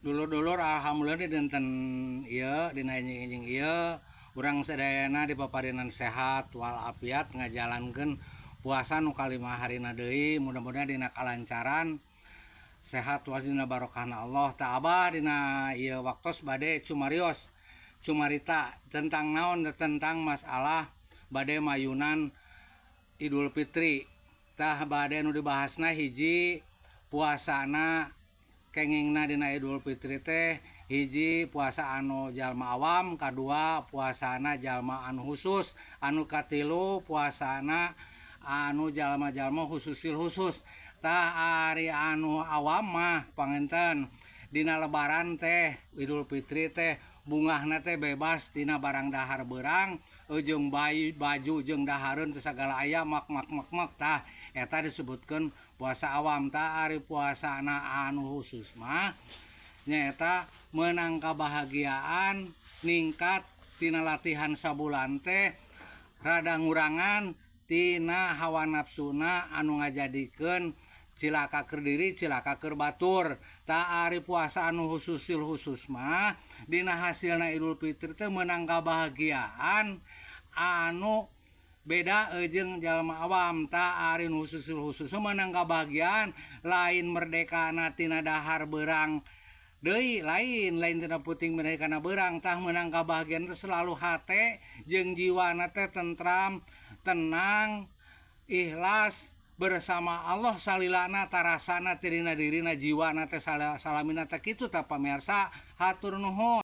Dulur-dulur, alhamdulillah di dinten ieu, dina enjing-enjing ieu, urang sadayana dipaparinan sehat walafiat, ngajalankeun puasa nu kalima harina deui, mudah-mudahan dina kalancaran, sehat dina barokahna Allah. Tah, Abah dina ieu waktos bade cumarios, cumarita tentang naon? Tentang masalah bade mayunan Idul Fitri. Tah, bade nu dibahasna hiji puasana kengingna dina Idul Fitri teh, hiji puasa anu jalma awam, kadua puasana jalma anu khusus, anu katilu puasana anu jalma-jalma khususil khusus. Tah, ari anu awam mah panginten dina Lebaran teh, Idul Fitri teh, bungahna teh bebas tina barang dahar beurang jeung bayi, baju jeung dahareun teh sagala aya, mak mak mak mak. Tah, eta disebutkeun puasa awam. Tah, ari puasana anu khusus mah nyaeta meunang kabahagiaan ningkat tina latihan sabulan teh, rada ngurangan tina hawa nafsuna anu ngajadikeun cilaka keur diri, cilaka keur batur. Tah, ari puasa anu khususil khusus mah dina hasilna Idul Fitri teh meunang kabahagiaan anu beda jeung jalma awam. Tah, ari nu khususil khusus meunang kabahagiaan lain merdekana tina dahar beurang deui, lain lain tina puting merdeka kana beurang. Tah, meunang kabahagiaan teh selalu hate jeung jiwana teh tentram, tenang, ikhlas bersama Allah salilana, tarasana tirina dirina, jiwana teh salamina teh kitu. Tah, pamirsa, hatur nuhun.